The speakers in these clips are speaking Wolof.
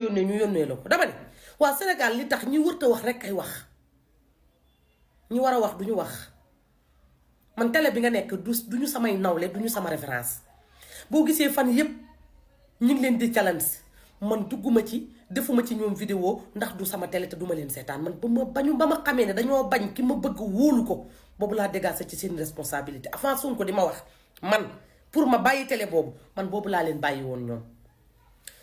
yónnee ñu yónnee la ko dama ne waa Sénégal li tax ñi wërta wax rek ay wax ñi war a wax duñu wax man télé bi nga nekk duñu samay nawle duñu sama référence boo gisee fan yépp ñi ngi leen di challenge man dugguma ci defuma ci ñoom vidéo ndax du sama télé te duma leen seetaan man ba ma xamee ne dañoo bañ ki ma bëgg wóolu ko boobu laa dégager ci seen responsabilité avant Sonko di ma wax man pour ma bàyyi télé boobu man boobu laa leen bàyyi woon ñoom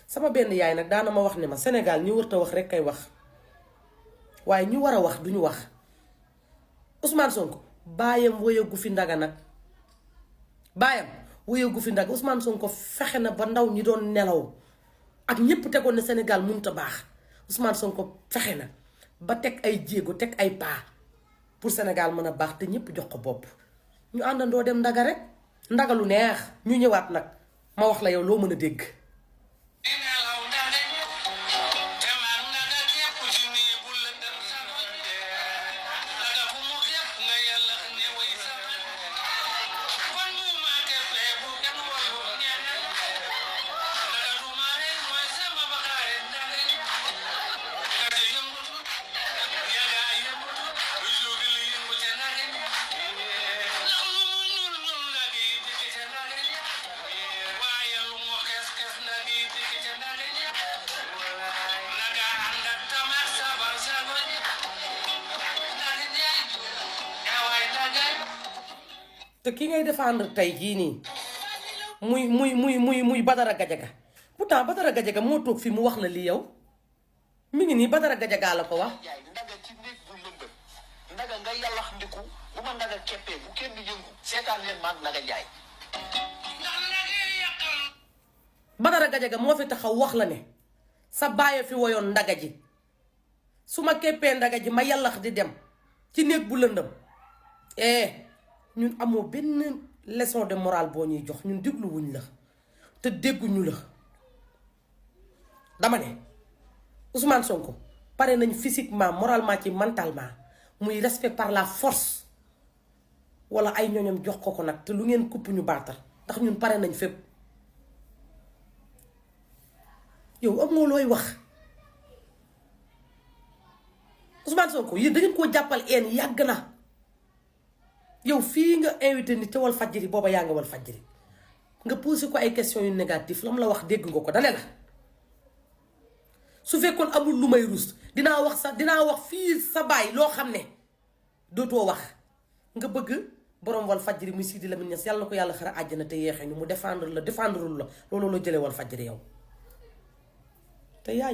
sama benn yaay nag daana ma wax ne ma Sénégal ñi wërta wax rek kay wax waaye ñu war a wax duñu wax Ousmane Sonko baayam wëyagu fi ndaga nag baayam wëyagu fi ndaga Ousmane Sonko fexe na ba ndaw ñi doon nelaw ak ñépp tegoon ne Sénégal mënut a baax Ousmane Sonko fexe na ba teg ay jéego teg ay pas pour Sénégal mën a baax te ñépp jox ko bopp ñu àndandoo dem ndaga rek ndaga lu neex ñu ñëwaat nag ma wax la yow loo mën a dégg. te ki ngay défendre tey jii nii muy Badara Gadiaga pourtant Badara Gadiaga moo toog fi mu wax la li yow mi ngi nii Badara Gadiaga la ko wax. ndaga ci néeg bu lëndëm ndaga nga yàllax ndiku bu ma ndaga keppee bu kenn yëngu seetaan leen maag ndaga jaay. Badara Gadiaga moo fi taxaw wax la ne sa bàyyi fi woyoon ndaga ji su ma keppee ndaga ji ma yàllax di dem ci néeg bu lëndëm ñun amoo benn leçon de morale boo ñuy jox ñun dégluwuñ la te dégguñu la dama ne Ousmane Sonko pare nañ physiquement moralement ci mentalement muy respect par la force wala ay ñoñom jox ko nag te lu ngeen kupp ñu baatar ndax ñun pare nañ fépp yow amoo looy wax Ousmane Sonko yéen da ngeen koo jàppal yàgg na. yow fii nga invité ni te Walfadjri booba yaa nga Walfadjri nga posé ko ay questions yu négatif la mu la wax dégg nga ko dane la su fekkoon amul lu may rus dinaa wax fii sa baay loo xam ne dootoo wax nga bëgg borom Walfadjri muy Sidi Lamine Niass yàlla na ko yàlla xara àjjana te yeexee ni mu défendre la loolu la jëlee Walfadjri yow te yaa